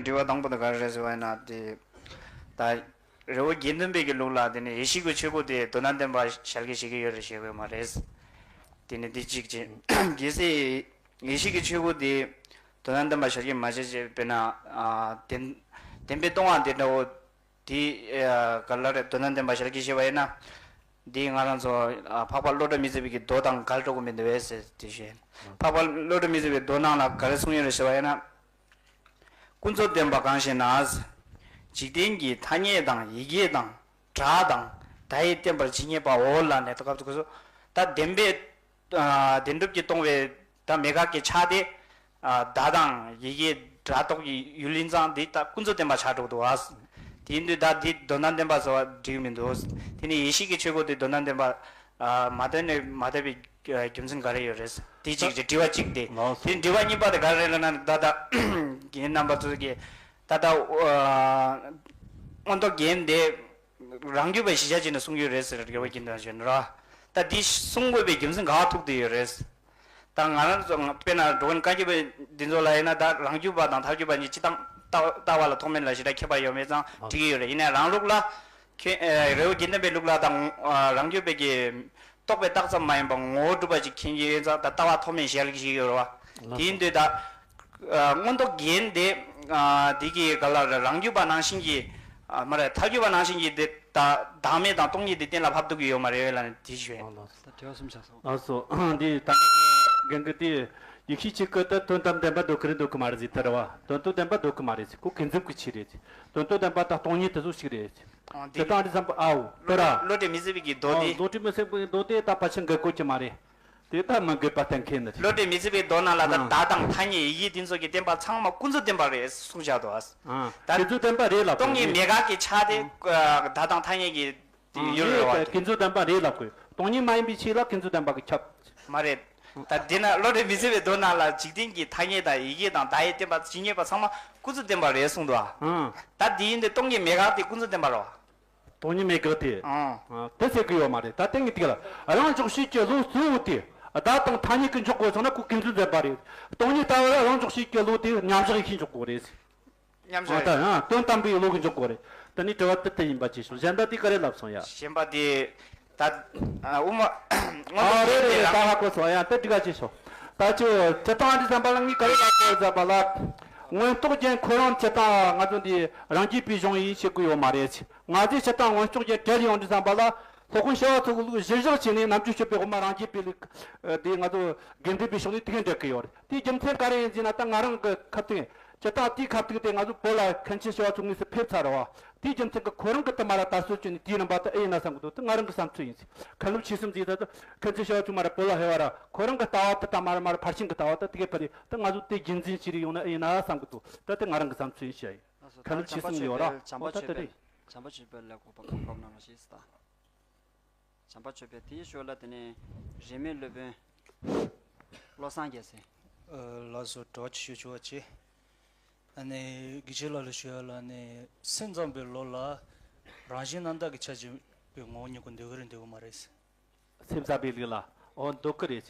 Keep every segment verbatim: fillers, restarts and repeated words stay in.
དྲི་བ་དང་པོ་དེ་ག་རེ་རེད་ཟེར་བ་ཡིན་ན་དེ། ད་རི་བོ་དགེ་ལྡན་པའི་གི་ལུགས་ལ་དེ་ནི་ཡེ་ཤེས་ཀྱི་ཆོས་སྐུ་དེ་མདོ་སྣ་ལྡན་པ་ཞལ་གྱིས་བཞེས་ཀྱི་ཡོད་རེད་ཞེས་པས་མ་རེད། དེ་ནི་འདི་གཅིག་བྱས། གལ་སྲིད་ཡེ་ཤེས་ཀྱི་ཆོས་སྐུ་དེ་མདོ་སྣ་ལྡན་པ་ཞལ་གྱིས་མ་བཞེས་བྱས་པས་ན། ཨ། བདེན་བདེན་པའི་སྟོང་པ་དེ་འདྲ་བོ་དེ་ག་ལ་རེད། མདོ་སྣ་ལྡན་པ་ཞལ་གྱིས་བཞེས་པ་ཡིན་ན། འདི་ང་རང་ཚོ་ཨ་འཕགས་པ་བློ་གྲོས་མི་ཟད་པའི་གི་མདོ་དང་འགལ་འགྲོ་གི་མི་འདུག་བས་ཟེར་དེ་བཤད། འཕགས་པ་བློ་གྲོས་མི་ཟད་པའི་མདོ་ནང་ལ་ག་རེ་གསུངས་ཡོད་རེད་ཟེར་བ་ཡིན་ན། ཀུན་རྫོབ་བདེན་པ་གང་ཞེ་ན། འཇིག་རྟེན་གྱི་ཐ་སྙད་དང་ཡི་གེ་དང་སྒྲ་དང་བརྡ་ཡིས་བསྟན་པར་ཇི་སྙེད་པའོ་ལ་ནས་ད་སྐབས་སུ་ཁོ་ཚོ་ད་བདེན་པའི་ཨ་བདེན་གྲུབ་ཀྱིས་སྟོང་པའི་ད་མེད་དགག་གི་ཆ་དེ། ཨ་བརྡ་དང་ཡི་གེ་སྒྲ་རྟོག་གི་ཡུལ་ཡིན་ཙང་འདི་ད་ཀུན་རྫོབ་བདེན་པ་ཆགས་འགྲོ་གི་འདུག་ཨ། དེ་ཡིན་དུས་ད་འདི་མདོ་སྣ་ལྡན་པ་ཟེར་བ་འགྲིག་མི་འདུག་དེ་ནི་ཡེ་ཤེས་ཀྱི་ཆོས་སྐུ་དེ་མདོ་སྣ་ལྡན་པ་ཨ་མ་བསྟན་ནས་མ་བསྟན་པའི་རྒྱུ་མཚན་ག་རེ་ཡོད་རེད། དེ་གཅིག་རེད། དྲི་བ་གཅིག་དེ། ལགས་སོ། དེ་དྲི་བ་གཉིས་པ་དེ་ག་རེ་རེད་ལབ་ན་ད་ལྟ་རྒན་རྣམ་པ་ཚོ་གིས་ད་ལྟ་ཨ་མངོན་རྟོགས་རྒྱན་དེ་རང་རྒྱུད་པའི་གཞི་ཆ་བྱས་ནས་གསུངས་ཡོད་རེད་ཟེར། དགེ་བ་རྒྱན་དང་བྱོན་ར། ད་འདི་གསུང་དགོས་པའི་རྒྱུ་མཚན་ག་ཐུག་བསྡད་ཡོད་རེད། ད་ང་རང་ཚོ་དཔེར་ན་འགྲོ་མགོན་བཀའ་བརྒྱུད་པའི་འདི་ཚོ་ལ་ཡིན་ན་ད་རང་རྒྱུད་པ་དང་ཐལ་འགྱུར་བ་གཉིས་སྤྱི་དང་ལྟ་ལྟ་བ་ལ་ཐོགས་མེད་ལ་ཞེ་དྲག་ཁྱད་པར་ཡོད་མེད་ཙང་འགྲིག་གི་ཡོད་རེད། ཡིན་ནའི་རང་ལུགས་ལ་ཁྱོད་ཨེ་རི་བོ་དགེ་ལྡན་པའི་ལུགས་ལ་དང་ཨ་རང་རྒྱུད་པའི་གི་རྟོགས་པའི་རྟགས་ཙམ་མ་ཡིན་པ་ངོ་བོ་གྲུབ་པ་ཅིག་མཁྱེན་གྱི་ཡོད་ཙང་ད་ལྟ་བ་ཐོགས་མེད་ཞལ་གྱིས་བཞེས་ཡོད་རེད་བ། དེ་ཡིན་དུས་ད་ཨ་མངོན་རྟོགས་རྒྱན་དེ་ཨ་འདི་གི་ག་ལ་རང་རྒྱུད་པ་ནང་བཞིན་གྱི་ཨ་མ་རེད། ཐལ་འགྱུར་བ་ནང་བཞིན་གྱི་དེ་ད་བདག་མེད་དང་སྟོང་ཉིད་དེ་གཏན་ལ་ཕབ་ཐུབ་ཀྱི་ཡོད་མ་རེད་ལབ་ནས་དེ་ཞུ། ད་དྲི་བ་གསུམ་ཆགས་སོང་། ལགས་སོ། འདི་ད་ལྟ་རྒན་གྱིས་དེ་ཡེ་ཤེས་ཆོས་སྐུ་དེ་དོན་དམ་བདེན་པ་འདོད་ཀྱི་རེད་འདོད་ཀྱི་མ་རེད་ཟེར་དེ་རེད་བ། དོན་དམ་བདེན་པ་འདོད་ཀྱི་མ་རེད་ཟེར། ཁོ་ཀུན་རྫོབ་ཀྱི་ཆོས་རེད་ཟེར། དོན་དམ་བདེན་པ་དང་སྟོང་ཉིད་དེ་ཚོ་གཅིག་རེད་ཟེར། ཨང་། དེ་དེ་དང་འདི་ཙམ་པ་ཨའོ་དོ་ར། བློ་གྲོས་མི་ཟད་པའི་གི་མདོ་ཨའོ་དེ། བློ་གྲོས་མི་ཟད་པའི་མདོ་དེ་ད་ཕལ་ཆེར་འགལ་དགོས་ཀྱི་མ་རེད། དེ་ད་མི་དགོས་པ་གཏན་འཁེལ་ནི་རེད། བློ་གྲོས་མི་ཟད་པའི་མདོ་ནང་ལ་ད་ཨང་། བརྡ་དང་ཐ་སྙད་ཡི་གེ་དེ་ཚོ་གི་བསྟན་པ་ཚང་མ་ཀུན་རྫོབ་བདེན་པ་རེད་གསུངས་བཞག་འདུག་ཨ། ཨང་། ད་ཀུན་རྫོབ་བདེན་པ་རེད་ལབ་དགོས། སྟོང་ཉིད་མེད་དགག་གི་ཆ་དེ་ཨང་། བརྡ་དང་ཐ་སྙད་ཀྱི་ཨང་། ཡུལ་རེད་བ། ཀུན་རྫོབ་བདེན་པ་རེད་ལབ་དགོས། སྟོང་ཉིད་མ་ཡིན་པའི་ཆོས་ལ་ཀུན་རྫོབ་བདེན་པ་གི་ཁྱབ། མ་རེད། ད་དེ་ན་བློ་གྲོས་མི་ཟད་པའི་མདོ་ནང་ལ་འཇིག་རྟེན་གྱི་ཐ་སྙད་དང་ཡི་གེ་དང་བརྡ་ཡིས་བསྟན་པ་ཇི་སྙེད་པ་ཚང་མ་ཀུན་རྫོབ་བདེན་པ་རེད་གསུངས་འདུག་ཨ། ཨང་། ད་དེ་ཡིན་དུས་སྟོང་ཉིད་མེད་དགག་དེ་ཀུན་རྫོབ་བདེན་པ་རེད་བ། སྟོང་ཉིད་མེད་དགག་དེ། ཨང་། ཨ། དེ་ཟེར་གི་ཡོད་མ་རེད། ད་དེང་གི་དུས་ལ་རང་འཇོག་བྱེད་ཀྱི་བློ་གཙོ་བོ་དེ་བརྡ་དང་ཐ་སྙད་ཀྱིས་འཇོག་དགོས་སོང་ན་ཁོ་ཀུན་རྫོབ་བདེན་པ་རེད། སྟོང་ཉིད་ལྟ་བུ་ལ་རང་འཇོག་བྱེད་ཀྱི་བློ་དེ་མཉམ་བཞག་ཡེ་ཤེས་འཇོག་དགོས་རེད། མཉམ་ཨ། བཞག་ད་ཡང་དོན་དམ་པའི་བློ་གིས་འཇོག་དགོས་རེད། ད་ནི་དྲི་བ་དེ་དེ་ཡིན་པ་ཅིག་ཤོག་གཞན་དག་དེ་ག་རེ་ལབ་སོང་ཡ། གཞན་པ་དེ་ད་ཨ་དབུ་མ་མངོན་ཨ་རྟོགས་རེད་རེད་རེད། ད་ཧ་གོ་སོང་ཡ། དེ་འགྲིག་ག་ཅིག་ཤོག་ད་ཅི་སྤྱིར་བཏང་འདི་བསམ་པ་ལ་ངས་ག་རེ་ལབ་དགོས་བསམ་པ་ལ། མངོན་རྟོགས་རྒྱན་ཁོ་རང་སྤྱིར་བཏང་ང་ཚོ་འདི་རང་རྒྱུད་པའི་གཞུང་ཡིན་ཞེས་གི་ཡོད་མ་རེད། ང་ཚོས་སྤྱིར་བཏང་མངོན་རྟོགས་རྒྱན་བྲལ་ཡོང་འདི་བསམ་པ་ལ། སློབ་དཔོན་ཞི་བ་འཚོ་གི་ལུགས་གཞིར་བཞག་བྱས་ནས་རྣམ་དཔྱོད་དཔྱོད་པའི་དབུ་མ་རང་རྒྱུད་པའི་ལུགས་འདི་ང་ཚོ་དགེ་འདུན་པའི་ཕྱོགས་ནས་དེ་གས་འགྲེལ་གི་ཡོད་རེད། དེའི་རྒྱུ་མཚན་ག་རེ་ཡིན་ཟེར་ན། ད་ང་རང་གི་ཁ་ཐུག་སྤྱིར་བཏང་དེའི་ཁ་ཐུག་དེ་ང་ཚོ་བོད་ལ་མཁན་ཆེན་ཞི་བ་འཚོ་དངོས་སུ་ཕེབས་ཚར་བ། དེའི་རྒྱུ་མཚན་གྱིས་ཁོ་རང་གིས་དེ་མར་དར་སྲོལ་བཅོས་ནས་དེའི་རིམ་པ་དེ་ཨེ་ཡིན་ན་བསམ་གི་འདུག་དེ་ང་རང་གི་བསམ་ཚུལ་ཡིན། མཁན་སློབ་ཆོས་གསུམ་ཟེར་ད་དེ་མཁན་ཆེན་ཞི་བ་འཚོ་མར་བོད་ལ་ཕེབས་པ་ར། ཁོ་རང་གི་ལྟ་བ་དེ་དང་མར་མར་ཕར་ཕྱིན་གྱི་ལྟ་བ་དེ་དེ་གས་ཕར་རེད། དེ་ང་ཚོ་དེ་རྒྱུན་འཛིན་བྱེད་རིགས་ཡོང་ན་ཨེ་ཡིན་ན་བསམ་གི་འདུག་ད་དེ་ང་རང་གི་བསམ་ཚུལ་ཡིན་ཤག་ཡིན། ལགས་སོ། ཁ་ནུབ་ད་ཆེ་སུམ་ཆོས་ཡོད་ར། དཔལ་བྱམས་པ་ཨོ་ད་ཆོས་དེ་རེད། དཔལ་བྱམས་པ་ཆོས་དཔལ་ལ་གོ་བ་གང་བབས་གནང་རོགས་ཞེས་ད། བྱམས་པ་ཆོས་དཔལ། དེའི་ཞོར་ལ་དེ་ནས་རིས་མེད་སློབ་དཔོན་བློ་བཟང་རྒྱལ་མཚན། ཨ། ལགས་སོ། དྲི་བ་ཅིག་ཞུ་ཆོག་པ་བྱེད། ཨ་ནི་དགེ་ཆེ་ལགས་ལ་ཞུ་ཡ་ལ་ནི་སེམས་ཙམ་པའི་ལུགས་ལ་རང་བཞིན་རྣམ་དག་གི་ཆ་བཞག་པའི་ངོ་བོ་ཉིད་ཀྱི་འདོད་ཀྱི་རེད་འདོད་ཀྱི་མ་རེད། སེམས་ཙམ་པའི་ལུགས་ལ། ཨོ་འདོད་ཀྱི་རེད།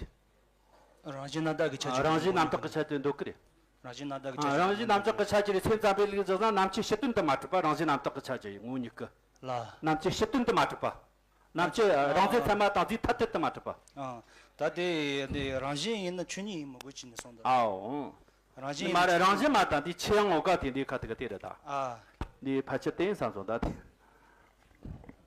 རང་བཞིན་རྣམ་དག་གི་ཆ་བཞག་རང་བཞིན་རྣམ་དག་གི་ཆ་དེ་འདོད་ཀྱི་རེད། རང་བཞིན་རྣམ་དག་གི་ཆ་བཞག་རང་བཞིན་རྣམ་དག་གི་ཆ་བཞག་རེད། སེམས་ཙམ་པའི་ལུགས་བཞག་ན་རྣམ་མཁྱེན་ཕྱི་དོན་དུ་མ་གྲུབ་པ། རང་བཞིན་རྣམ་དག་གི་ཆ་བཞག་ཡི་ངོ་བོ་ཉིད་ཀྱི་ལ། རྣམ་མཁྱེན་ཕྱི་དོན་དུ་མ་གྲུབ་པ། རྣམ་མཁྱེན་རང་མཚན་ཚད་མ་དང་རྫས་ཐ་དད་དུ་མ་གྲུབ་པ། ཨ། ད་དེ་འདི་རང་བཞིན་ཡིན་ན་ཆོས་ཉིད་ཡིན་མི་དགོས་ཅི་ནས་གསུངས་འདུག་ཨའོ། རང་བཞིན་མ་རེད། རང་བཞིན་མ་དང་དེ་ཆོས་དབྱིངས་འོ་ག་དེ་འདི་ཁ་ཐུག་དེ་རེད་ད། ཨ། འདི་ཕལ་ཆེར་བསྟན་བསམ་སོང་ད་དེ།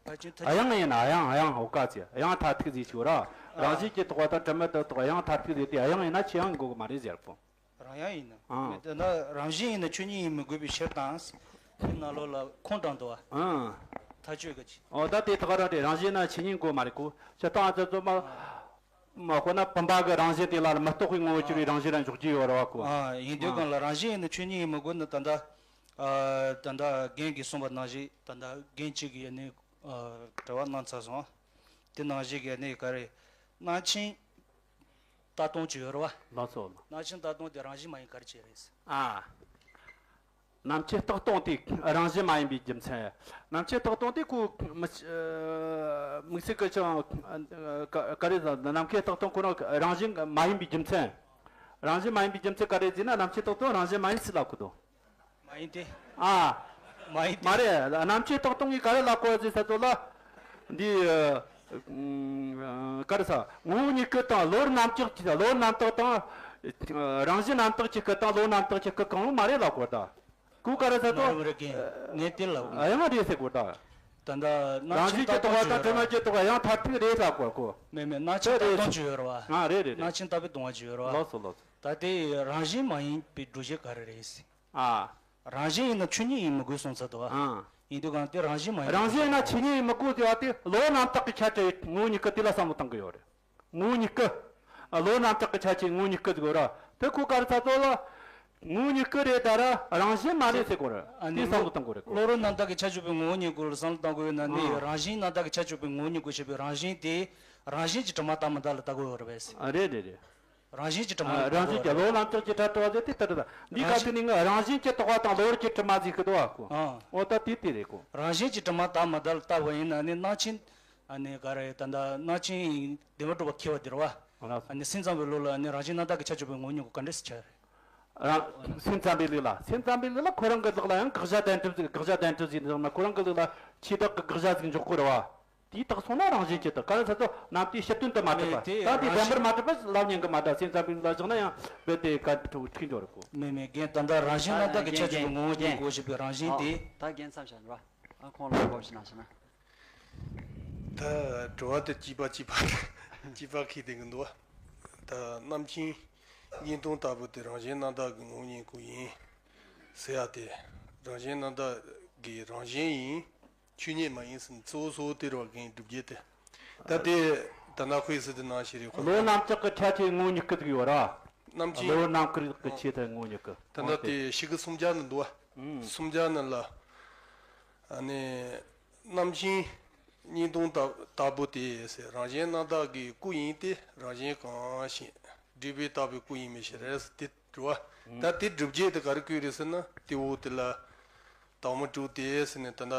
ཕལ་ཆེར་ཐ་དབྱངས་ཡིན་ན་དབྱངས་དབྱངས་འོ་ག་ཚེ་དབྱངས་མཐར་ཐུག་ཟེར་ཆོག་ར། ཨ། རང་བཞིན་གྱིས་རྟོགས་པ་དང་དྲི་མེད་དུ་རྟོགས་དབྱངས་མཐར་ཐུག་ཟེར་དེ་དབྱངས་ཡིན་ན་ཆོས་དབྱིངས་དགོས་ཀྱི་མ་རེད་ཟེར་གོ། རང་དབྱངས་ཡིན་ན། ཨང་། དེ་ན་རང་བཞིན་ཡིན་ན་ཆོས་ཉིད་ཡིན་མི་དགོས་པའི་ཕྱིར་དང་། དེ་ནང་ལོགས་ལ་ཁུངས་དྲངས་འདུག་བ། ཨང་། མཐའ་དཔྱོད་ཀྱི་ཅི། ཨོ་ད་དེ་ཐག་རང་རེད། རང་བཞིན་ན་ཆོས་ཉིད་དགོས་མ་རེད་གོ། ཆ་ཏང་ཨ་ཙི་ཙོ་མ། མ་ཁོ་ན་བུམ་པ་གི་རང་བཞིན་དེ་ལ་མི་རྟོག་པའི་ངོ་བོ་གྱུར་པའི་རང་བཞིན་ར་འཇོག་རྒྱུ་ཡོད་རེད་བ་གོ། ཨ། ཡིན་དུས་གང་ལ་རང་བཞིན་ཡིན་ན་ཆོས་ཉིད་ཡིན་མི་དགོས་ན་ད་ལྟ། ཨ། ད་ལྟ་རྒན་གྱིས་གསུངས་པ་ནང་བཞིན་ད་ལྟ་རྒན་གཅིག་གིས་ནི། ཨ། དྲི་བ་གནང་ཚར་སོང་། དེ་ནང་བཞིན་གྱི་ནི་ག་རེ། རྣམ་མཁྱེན། ལྟ་སྟངས་ཅིག་ཡོད་རེད་བ། ལགས་སོ། རྣམ་མཁྱེན་ལྟ་སྟངས་དེ་རང་བཞིན་མ་ཡིན་ག་རེ་བྱས་རེད། ཨ། རྣམ་མཁྱེན་ལྟ་སྟངས་དེ་རང་བཞིན་མ་ཡིན་པའི་རྒྱུ་མཚན། རྣམ་མཁྱེན་ལྟ་སྟངས་དེ་ཁོ་མི། ཨ། དམིགས་བསལ་གྱི་ཅང་། ཨ། ག་ག་རེ་ཟེར། རྣམ་མཁྱེན་ལྟ་སྟངས་ཁོ་རང་རང་བཞིན་མ་ཡིན་པའི་རྒྱུ་མཚན། རང་བཞིན་མ་ཡིན་པའི་རྒྱུ་མཚན་ག་རེ་ཟེར་ན་རྣམ་མཁྱེན་ལྟ་སྟངས་རང་བཞིན་མ་ཡིན་ཟེར་ལབ་ཀྱི་འདུག་མ་ མ་ཡིན་ཏེ། ཨ། མ་ཡིན་ཏེ། མ་རེད། རྣམ་དཔྱོད་རྟག་སྟོང་གིས་ག་རེ་ལབ་གོ་ཟེར་ས་ཚོ་ལ། འདི་ཨ། ག་རེ་ཟ། ངོ་བོ་ཉིད་སྐུ་དང་བློ་རྣམ་དག་གི་བློ་རྣམ་དག་དང་། རང་བཞིན་རྣམ་དག་གི་སྐུ་དང་བློ་རྣམ་དག་གི་སྐུ་གང་རུང་མ་རེད་ལབ་གོ་ད། ཁོ་ག་རེ་ཟེར་ན་ཚོ། རེད་རེད། ངས་དེ་ལབ། ཨ་ཡང་རེད་ཟེར་གོ་ད། ད་ལྟ་རྣམ་རང་བཞིན་གྱི་རྟོག་པ་དང་དྲི་མ་གྱི་རྟོག་པ་ཡང་མཐར་ཐུག་རེད་ལབ་གོ་ཁོ། མེད་མེད། རྣམ་མཁྱེན་རྟག་སྟོང་ཅིག་ཡོད་རེད་བ། ཨ་རེད་རེད་རེད། རྣམ་མཁྱེན་རྟོག་པའི་སྟོང་པ་ཅིག་ཡོད་རེད་བ། ལགས་སོ་ལགས་སོ། ད་དེ་རང་བཞིན་མ་ཡིན་པའི་སྒྲུབ་བྱེད་ག་རེ་རེད། ཨ། རང་བཞིན་ཡིན་ན་ཆོས་ཉིད་ཡིན་མི་དགོས་གསུངས་ཚར་འདུག་ཨ། ཡིན་དུས་གང་དེ་རང་བཞིན་མ་ཡིན་རང་བཞིན་ཡིན་ན་ཆོས་ཉིད་ཡིན་མི་དགོས་ཟེར་བ་དེ་བློ་རྣམ་དག་གི་ཁྱད་ཆོས་ངོ་བོ་ཉིད་སྐུ་དེ་ལ་བསམ་བློ་གཏང་གི་ཡོད་རེད། ངོ་བོ་ཉིད་སྐུ། བློ་རྣམ་དག་གི་ཁྱད་ཆོས་ངོ་བོ་ཉིད་སྐུ་ཟེར་གོ་ར། དེ་ཁོ་ག་རེ་ཚ་ཚོ་ལ། ངོ་བོ་ཉིད་སྐུ་རེད་ད་ར་རང་བཞིན་མ་རེད་ཟེར་གོ་ར། ཨ་ནི་དེ་བསམ་བློ་གཏང་དགོས་རེད་ཁོ། བློ་རོ་རྣམ་དག་གི་ཁྱད་ཆོས་པའི་ངོ་བོ་ཉིད་སྐུ་ལ་བསམ་བློ་གཏང་དགོས་ཡོད་ན་ནི་ཨ། རང་བཞིན་རྣམ་དག་གི་ཁྱད་ཆོས་པའི་ངོ་བོ་ཉིད་སྐུ་ཞེས་པའི་རང་བཞིན་དེ་རང་བཞིན་གྱི་དྲི་མ་དག་མི་དག་ལ་ལྟ་དགོས་ཡོད་རེད་པས། ཨ་རེད་རེད་རེད། རང་བཞིན་གྱི་དྲི་མ་ཨ། རང་བཞིན་གྱི་བློ་རྣམ་དག་གི་ཁྱད་ཆོས་པ་དེ་དེ་ལྟར་རེད། འདི་ག་དུས་ནས་ངས་རང་བཞིན་གྱི་རྟོག་པ་དང་བློ་རིག་གི་དྲི་མ་ཟེར་གི་འདུག་བ་ཁོ། ཨ། འོ་ད་དེ་དེ་རེད་ཁོ། རང་བཞིན་གྱི་དྲི་མ་དག་མི་དག་ལ་ལྟ་བ་ཡིན་ན་ནི་རྣམ་མཁྱེན། ཨ་ནི་ག་རེ་ད་ལྟ་རྣམ་མཁྱེན་བདེན་པར་གྲུབ་པ་མཁས་པ་དེ་རེད་བ། ཨ་ནི་སེམས་ཙམ་པའི་ལུགས་ལ་ནི་རང་བཞིན་རྣམ་དག་གི་ཁྱད་ཆོས་པའི་ངོ་བོ་ཉིད་སྐུ་ག་འདྲ་སེ་ཆགས་རེད། རང་སེམས་ཙམ་པའི་ལུགས་ལ་སེམས་ཙམ་པའི་ལུགས་ལ་ཁོ་རང་གི་ལུགས་ལ་ཡང་དགག་བྱ་དོན་གྲུབ་ཟེར་དགག་བྱ་དོན་གྲུབ་ཟེར་འདུག་ན་ཁོ་རང་གི་ལུགས་ལ་ཆོས་བདག་གི་དགག་བྱ་ཟིག་འཇོག་གི་རེད་བ། དེའི་རྟགས་སོང་ན་རང་བཞིན་གྱི་རྟགས་ག་རེ་ཟེར་ཚོ་རྣམ་དཔྱོད་ཕྱི་དོན་དུ་མ་གྲུབ་པ་མེད་དེ་ད་དེ་རང་བདེན་པར་བཞིན་མ་གྲུབ་པ་ལབ་ཉན་གི་མ་གྲུབ་སེམས་ཙམ་པའི་ལ་བཞག་ན་ཡང་རྦད་དེ་ག་འཕྲོ་འཁྲིག་འགྲོ་རེད་གོ། མེད་མེད་རྒན་ད་ལྟ་རང་བཞིན་རྣམ་དག་གི་ཁྱད་ཆོས་པའི་ངོ་བོ་ཉིད་སྐུ་ཞེས་པའི་རང་བཞིན་དེ། ད་རྒན་མཚམས་བཞག་ནས་ར། ཨ་ཁོང་ལ་གོ་ཞིག་གནང་ཞིག་ན། ད་དྲི་བ་དེ་གཅིག་པ་གཅིག་པ་གཅིག་པ་ཁེལ་བསྡད་གི་འདུག་བ། ད་རྣམ་མཁྱེན་སྙིང་སྟོང་ལྟ་བུ་དེ་རང་བཞིན་རྣམ་དག་གི་ངོ་བོ་ཉིད་སྐུ་ཡིན་ཟེར་ཡ་དེ་རང་བཞིན་རྣམ་དག་གི་རང་བཞིན་ཡིན། ཆོས་ཉིད་མ་ཡིན་ཟེར་ནས་གཙོ་བོ་གཙོ་བོ་དེ་རུ་བ་རྒན་སྒྲུབ་བྱེད་དེ། ད་དེ་ད་ན་ཁོའི་ཟེར་དེ་ནང་བཞིན་རེད་ཁོ། བློ་རྣམ་དག་གི་ཁྱད་ཆོས་ངོ་བོ་ཉིད་སྐུ་ཟིག་ཡོད་ར། རྣམ་མཁྱེན། བློ་རྣམ་དག་གི་ཆེད་དུ་ངོ་བོ་ཉིད་སྐུ། ད་ལྟ་དེ་ཞིག་གི་སུམ་བརྒྱ་ནི་འདུག་བ། ཨུམ། སུམ་བརྒྱ་ནི་ལ། ཨ་ནི། རྣམ་མཁྱེན་སྙིང་སྟོང་ལྟ་ལྟ་བུ་དེ་ཟེར་རང་བཞིན་རྣམ་དག་གི་སྐུ་ཡིན་ཏེ་རང་བཞིན་གང་ཞིག་སྒྲིབ་པས་དག་པའི་སྐུ་ཡིན་མི་ཕྱིར་ཟེར་དེ་འདྲ་བ། ད་དེ་སྒྲུབ་བྱེད་དེ་ག་རེ་བཀོད་རེད་ཟེར་ན་དེ་འོ་དེ་ལ། དྭངས་མ་དྲུག་སྟེ་ཟེར་ནས་ད་ལྟ་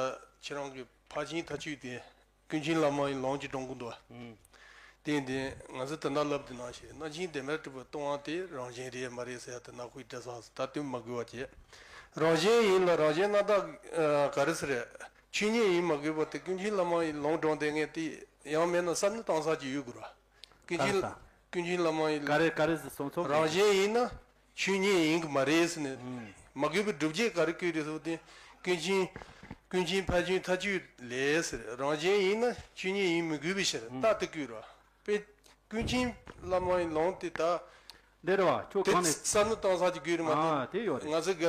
ཁྱེད་རང་གི་ཕར་ཕྱིན་མཐའ་དཔྱོད་དེ་ཀུན་མཁྱེན་བླ་མ་ཡི་ལུང་གི་སྒྲུང་གི་འདུག་བ། དེ་འདི་ང་ཚོ་དེ་འདྲ་ལབ་དེ་ནང་བཞིན་རྣམ་མཁྱེན་བདེན་པར་གྲུབ་པའི་སྟོང་པ་དེ་རང་བཞིན་རེད་མ་རེད་ཟེར་ཡ་དེ་ནག་པོའི་འདྲ་ས་ད་དུང་མ་གུས་པ་བྱེད། རང་བཞིན་ཡིན་ལ་རང་བཞིན་རྣམ་དག་ག་རེ་ཟེར་རེད། ཆོས་ཉིད་ཡིན་མ་དགོས་པ་དེ་ཀུན་མཁྱེན་བླ་མ་ཡི་ལུང་སྒྲུང་དེ་ངས་དེ་ཡང་མེད་ན་བསམ་བློ་བཏང་ས་ཅིག་ཡོད་དགོས་ར། ཀུན་མཁྱེན་ག་རེ་ཟ། ཀུན་མཁྱེན་བླ་མ་ཡི་ག་རེ་ག་རེ་ཟེར་སོང་ཚོགས་རང་བཞིན་ཡིན་ན། ཆོས་ཉིད་ཡིན་གྱི་མ་རེད་ཟེར་ནས། ཨུམ། མ་གུས་པའི་སྒྲུབ་བྱེད་ག་རེ་བཀོད་རེད་ཟེར་བ་དེ། ཀུན་མཁྱེན། ཀུན་མཁྱེན་ཕར་ཕྱིན་མཐའ་དཔྱོད་ལས་ཟེར་རང་བཞིན་ཡིན་ན་ཆོས་ཉིད་ཡིན་མི་དགོས་པའི་ཕྱིར་ཨུམ། རྟགས་དེ་བཀོད་རོགས། དཔེ། ཀུན་མཁྱེན་བླ་མ་ཡི་ལུང་དེ་ད། འདི་རེད་བ་ཁྱོད་དེ་གང་ནས། བསམ་བློ་བཏང་ས་ཅིག་དགོས་རེད་མ་ཨ་གཏོགས། དེ་ཡོད་རེད། ང་ཚོ་ག་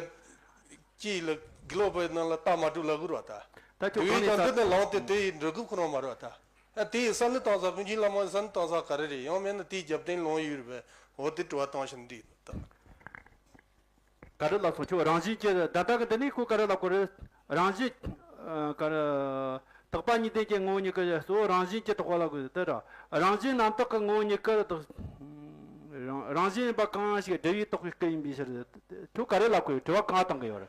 ཅིག་ལ་དགེ་ལུགས་པའི་ནང་ལ་རྟགས་མ་གྲུབ་ལབ་དགོས་རེད་བ་ད། ད་ཁྱོད་དུས་གང་ནས་དང་ད། དུ་ནས་ལུང་དེ་དེ་ཡི་འགྲོ་དགོས་ཁོ་རང་མ་རེད་བ་ད། ཨ་དེ་ཡི་བསམ་བློ་བཏང་ས་ཀུན་མཁྱེན་བླ་མ་ཡི་བསམ་བློ་བཏང་ས་ག་རེ་རེད་ཡང་མེད་ན་དེའི་རྒྱབ་རྟེན་ལུང་ཡོད་རེད་པས་འོ་དེ་དྲི་བ་བཏང་ཞིག་འདི་ད། ག་རེ་ལབ་སོང་ཁྱོད་རང་བཞིན་གྱི་བདག་ད་གི་འདི་ནི་ཁོ་ག་རེ་ལབ་དགོས་རེད། རང་བཞིན། ཨ་ག་རེ། དག་པ་གཉིས་ལྡན་གྱི་ངོ་བོ་ཉིད་ཀྱི་གཙོ་བོ་རང་བཞིན་གྱི་རྟོག་པ་ལ་དགོས་དེ་ར། རང་བཞིན་རྣམ་དག་གི་ངོ་བོ་ཉིད་ཀྱི་རྟོག་རང་རང་བཞིན་ཡིན་པ་གང་ཞིག་སྒྲིབ་པས་དག་པའི་སྐུ་ཡིན་པའི་ཕྱིར། ཁྱོད་ག་རེ་ལབ་དགོས་དྲི་བ་གང་བཏང་གི་ཡོད་རེད།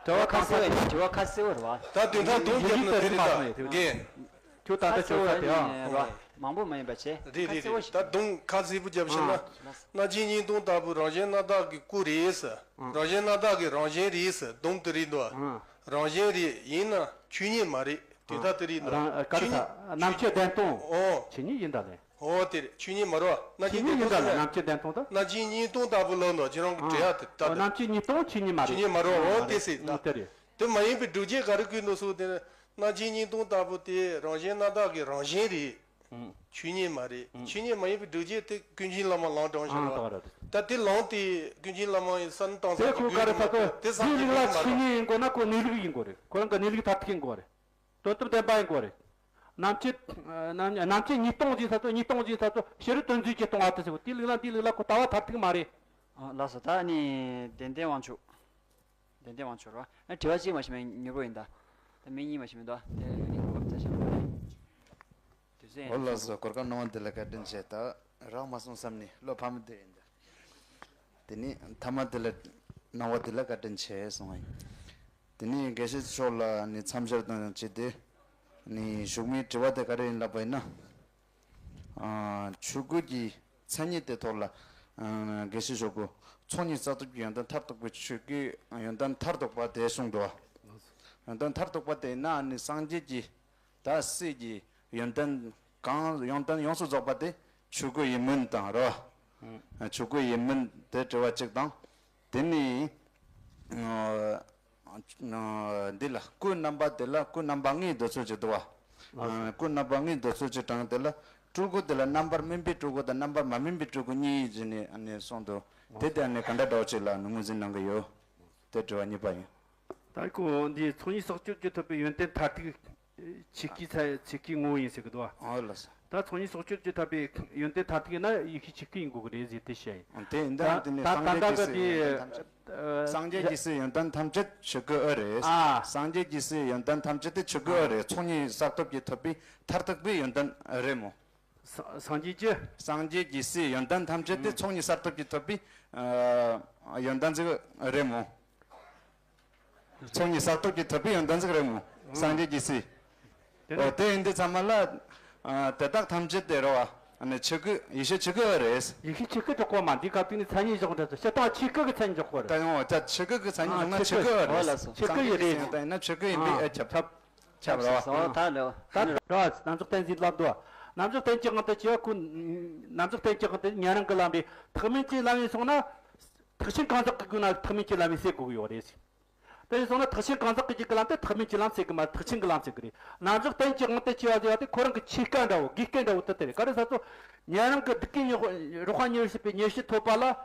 དྲི་བ་གང་ས་དྲི་བ་ཁ་གསལ་བོ་རེད་བ། ད་དོན་དག་དོན་རྒྱབ་ན་དེ་རེད་ད་རྒན། ཁྱོད་ད་ལྟ་ཁྱོད་ས་དེ་ཨང་། རེད་བ། མང་པོ་མ་ཡིན་པ་བྱས། རེད་རེད་རེད་ད་དུང་ཁ་གསལ་པོ་རྒྱབ་ཤེ་ན། ཨང་། རྣམ་མཁྱེན་སྙིང་སྟོང་ལྟ་བུ་རང་བཞིན་རྣམ་དག་གི་སྐུ་རེད་ཟེར། ཨང་། རང་བཞིན་རྣམ་དག་གི་རང་བཞིན་རེད་ཟེར་སྡོམ་དེ་རེད་འདུག་ཨང་། རང་བཞིན་རེད་ཡིན་ན་ཆོས་ཉིད་མ་རེད་དོན་དག་དེ་རེད་འདུག་ག་རེ་ཆོས་ད་ཉིད་རྣམ་མཁྱེན་བདེན་སྟོང་ཨོ། ཆོས་ཉིད་ཡིན་ད་ལེ། ཨོ་དེ་རེད་ཆོས་ཉིད་མ་རེད་བ། རྣམ་ཆོས་མཁྱེན་ཉིད་ཡིན་བདེན་ད་ལེ་སྟོང་ཟེར་ན། རྣམ་མཁྱེན་བདེན་སྟོང་ད། རྣམ་མཁྱེན་སྙིང་སྟོང་ལྟ་བུ་ལབ་འདུག་ཁྱེད་རང་གི་འགྲེལ་ཡ་དེ་ད་ཨོ་དེ། རྣམ་མཁྱེན་སྙིང་སྟོང་ཆོས་ཉིད་མ་རེད། ཆོས་ཉིད་མ་རེད་ཨོ་དེ་ཟེར་ད། ཨོ་དེ་རེད། དེ་མ་ཡིན་པའི་སྒྲུབ་བྱེད་ག་རེ་བཀོད་འདུག་སོགས་དེ་ནི་རྣམ་མཁྱེན་སྙིང་སྟོང་ལྟ་བུ་དེ་རང་བཞིན་རྣམ་དག་གི་རང་བཞིན་རེད། ཨང་། ཆོས་ཉིད་མ་རེད། ཨང་། ཆོས་ཉིད་མ་ཡིན་པའི་སྒྲུབ་བྱེད་དེ་ཀུན་མཁྱེན་བླ་མ་ལུང་སྒྲུང་ཞིག་ཨང་རེད་བ། ད་དེ་ལུང་དེ་ཀུན་མཁྱེན་བླ་མ་ཡི་བསམ་བློ་བཏང་ས་དེ་ཀྱི་ཁོ་ག་རེ་ས་ཁོ་དེ་བསམ་དེའི་ལུགས་ལ་ཆོས་ཉིད་ཡིན་དགོས་ན་ཁོ་གནས་ལུགས་ཡིན་དགོས་རེད། ཁོ་རང་གི་གནས་ལུགས་མཐར་ཐུག་ཡིན་དགོས་རེད། དོན་དམ་བདེན་པ་ཡིན་དགོས་རེད། རྣམ་མཁྱེན་རྣམ་རྣམ་མཁྱེན་ཉིད་སྟོང་ཅེས་ས་ཚོ་ཉིད་སྟོང་ཅེས་ས་ཚོ་ཕྱི་རོལ་དོན་བཟོས་ཀྱི་སྟོང་བ་དེ་ཟེར་བ་དེའི་ལུགས་ལ་འདིའི་ལུགས་ལ་ཁོ་ལྟ་བ་མཐར་ཐུག་མ་རེད། ཨ་ལགས་སོ་ད་ནི་བདེན་བདེན་དབང་ཕྱུག་བདེན་བདེན་དབང་ཕྱུག་རེད་བ། ཨ་དྲི་བ་གཅིག་མ་ཞིག་མེད་མྱུར་པོ་ཡིན་ད། ད་མི་གཉིས་མ་ཞིག་མེད་དོ། དེ་ནི་གོ་སྐབས་ཚ་ཞིག་མ་རེད། དུས་ཚོད་ཡང་འོ་ལགས་སོ་གོ་སྐབས་གནང་བ་འདི་ལ་བཀའ་དྲིན་ཆེ། ད་རག་མ་སོང་བསམ་ནས་བློ་ཕམ་བསྡད་ཡིན་ད། དེ་ནི་མཐའ་མ་འདི་ལ་གནང་བ་འདི་ལ་བཀའ་དྲིན་ཆེ་གསུང་བ་ཡིན། དེ་ནི་དགེ་བཤེས་མཆོག་ལ་ནི་མཚམས་སྦྱོར་དང་བཅས་ཏེ་ནི་ཞུགས་མིའི་དྲི་བ་དེ་ག་རེ་ཡིན་ལབ་པ་ཡིན་ན། ཨ་ཆོས་སྐུ་གི་མཚན་ཉིད་དེ་ཐོག་ལ་ཨ་དགེ་བཤེས་མཆོག་གིས་ ཚོགས་གཉིས་བསགས་ཐོབ་ཀྱི་ཡོན་ཏན་མཐར་ཐུག་པའི་ཆོས་སྐུའི་ཡོན་ཏན་མཐར་ཐུག་པ་དེ་གསུངས་འདུག། ཡོན་ཏན་མཐར་ཐུག་པ་དེ་ན་ནི་སངས་རྒྱས་ཀྱི་ད་སྲས་ཀྱི་ཡོན་ཏན་གང་ཡོན་ཏན་ཡོངས་སུ་རྫོགས་པ་དེ་ཆོས་སྐུ་ཡིན་མིན་དང་རེད་བ། ཆོས་སྐུ་ཡིན་མིན་དེ་དྲི་བ་གཅིག་དང་། དེ་ནི། འདི་ལ་སྐུ་རྣམ་པ་དེ་ལ་སྐུ་རྣམ་པ་ལྔའི་འདོད་ཚུལ་ཅིག་འདུག་བ། སྐུ་རྣམ་པ་ལྔའི་འདོད་ཚུལ་ཅིག་དྲངས་དེ་ལ་སྤྲུལ་སྐུ་དེ་ལ་རྣམ་པར་སྨིན་པའི་སྤྲུལ་སྐུ་དང་རྣམ་པར་མ་སྨིན་པའི་སྤྲུལ་སྐུ་གཉིས་ཡིན་ཟེར་ནས་ཨ་ནི་གསུངས་འདུག། དེ་དེ་ཨ་ནི་ག་འདྲ་འདྲ་བོ་ཅིག་ལ་ངོས་འཛིན་གནང་གི་ཡོད། དེ་དྲི་བ་གཉིས་པ་ཡིན། ད་ཁོ་འདི་ཚོགས་གཉིས་བསགས་ཆོས་ཀྱིས་ཐོབ་པའི་ཡོན་ཏན་མཐར་ཐུག་ཆོས་སྐུའི་ཚ་ཆོས་སྐུའི་ངོ་བོ་ཡིན་ཟེར་གི་འདུག་བ། ཨོ་ལགས་སོ། ད་ཚོགས་གཉིས་བསགས་ཆོས་ཀྱིས་ཐོབ་པའི་ཡོན་ཏན་མཐར་ཐུག་ཡིན་ན་ཡེ་ཤེས་ཆོས་སྐུ་ཡིན་དགོས་གི་རེད་ཟེར་དེ་བཤད་ཡིན། དེ་ཡིན་ད་ད་དེ་ནི་ད་སངས་རྒྱས་ཀྱི་ད་སྲས་ཡོན་ཏན་ཐམས་ཅད། ཨ། སངས་རྒྱས་ཀྱི་སྲས་ཡོན་ཏན་ཐམས་ཅད་ཆོས་སྐུ་ཨེ་རེད། ཨ། སངས་རྒྱས་ཀྱི་སྲས་ཡོན་ཏན་ཐམས་ཅད་དེ་ཆོས་སྐུ་ཨེ་རེད། ཚོགས་གཉིས་བསགས་ཐོབ་ཀྱིས་ཐོབ་པའི་མཐར་ཐུག་པའི་ཡོན་ཏན་རེད་མོ། ས་སངས་རྒྱས་ཀྱི། སངས་རྒྱས་ཀྱི་སྲས་ཡོན་ཏན་ཐམས་ཅད་དེ་ཚོགས་གཉིས་བསགས་ཐོབ་ཀྱིས་ཐོབ་པའི་ཨ་ཡོན་ཏན་ཅིག་རེད་མོ། ཚོགས་གཉིས་བསགས་ཐོབ་ཀྱིས་ཐོབ་པའི་ཡོན་ཏན་ཅིག་རེད་མོ། སངས་རྒྱས་ཀྱི་སྲས། དེ་ཨོ་ནི་དེ་ཡིན་དུས་ཚང་མ་ལ། ཨ་དེ་དག་ཐམས་ཅད་དེ་རེད་བ། ཨ་ནི་ཆོས་སྐུ་ཡེ་ཤེས་ཆོས་སྐུ་ཨེ་རེད། ཡེ་ཤེས་ཆོས་སྐུ་འགྲོ་གོ་མ་འདི་སྐབས་དེ་ནི་མཚན་ཉིད་བཞག་འདྲ་ཚོ་སྤྱིར་བཏང་ཆོས་སྐུ་གི་མཚན་ཉིད་འཇོག་གོ་རེད། ད་ཡང་བ་ད་ཆོས་སྐུ་གི་མཚན་ཉིད་བཞག་ན་ཆོས་སྐུ་ཨེ་རེད། ཨོ་ལགས་སོ། ཆོས་སྐུ་ཡིན་པའི་ཡིན་ད་ཡིན་ན་ཆོས་སྐུ་ཡིན་པའི་ཨེ་ཁྱབ། ཁྱབ་ར་བ། སོ་ད་ལེ་བ། ད་ར་བ་རྣམ་གཞག་གཏན་ཚིགས་ལབ་འདུག། རྣམ་གཞག་གཏན་གྱི་དབང་དུ་བྱས་པ་ཁོ། རྣམ་གཞག་གཏན་གྱི་དབང་དུ་ཉན་རང་གི་ལམ་རེད། ཐེག་དམན་གྱི་ལམ་ཡིན་སོང་ན། ཐེག་ཆེན་གང་ཟག་གི་སྒོ་ནས་ཐེག་དམན་གྱི་ལམ་ཡིན་ཟེར་དགོས་ཀྱི་ཡོད་རེད། དེ་ཡིན་སོང་ན་ཐེག་ཆེན་གང་ཟག་གི་གི་ལམ་དེ་ཐེག་དམན་གྱི་ལམ་ཟེར་གི་མ་རེད། ཐེག་ཆེན་གྱི་ལམ་ཟེར་གི་རེད། རྣམ་གཞག་གཏན་གྱི་དབང་དུ་བྱས་པ་ཟེར་བ་དེ་ཁོ་རང་གི་ཆོས་སྐད་འདྲ་བོ་དགེ་སྐད་འདྲ་བོ་དེ་དེ་རེད། ག་རེ་ཟེར་ཚོ། ཉན་རང་གི་སྡིག་གི་རོགས་པ་མྱུར་ཞི་བའི་མྱུར་ཞི་ཐོབ་པ་ལ།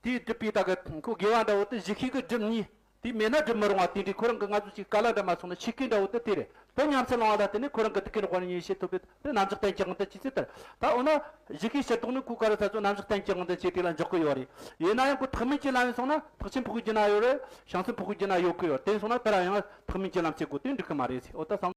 དེའི་སྒྲུབ་པའི་ད་གི་ཁོ་དགེ་བ་འདྲ་བོ་དེ་གཞི་ཤེས་ཀྱི་སྒྲུབ་ནི། དེ་མེད་ན་སྒྲུབ་མི་རུང་བ་དེ་འདྲའི་ཁོ་རང་གི་ང་ཚོ་ཅིག་བཀའ་སློབ་འདྲ་མ་སོང་ན་ཆོས་སྐད་འདྲ་བོ་དེ་དེ་རེད། དེ་ཉམས་སུ་བླང་བ་ལ་བརྟེན་ནས་ཁོ་རང་གི་སྡིག་གི་རོགས་པ་ནི་མྱུར་ཞི་ཐོབ་པའི་དེ་རྣམ་གཞག་གཏན་གྱི་དབང་དུ་བྱས་ཚེ་ལྟར། ད་འོ་ན་གཞི་ཤེས་ཕྱིར་ལྡོག་ནི་ཁོ་ག་རེ་ཟེར་ཚོ་རྣམ་གཞག་གཏན་གྱི་དབང་དུ་བྱས་དེ་ལ་འཇོག་གི་ཡོད་རེད། ཡིན་ན་ཡང་ཁོ་ཐེག་དམན་གྱི་ལམ་ཡིན་སོང་ན་ཐེག་ཆེན་ཕྲུ་གུའི་རྒྱུད་ན་ཡོད་རེད། བྱང་སེམས་ཕྲུ་གུའི་རྒྱུད་ན་ཡོད་གི་ཡོད་རེད། དེ་ཡིན་སོང་ན་དེ་ར་ཡང་ཐེག་དམན་གྱི་ལམ་བྱེད་དགོས་དེ་འགྲིག་གི་མ་རེད་ཟེར། འོ་ད་བསམ།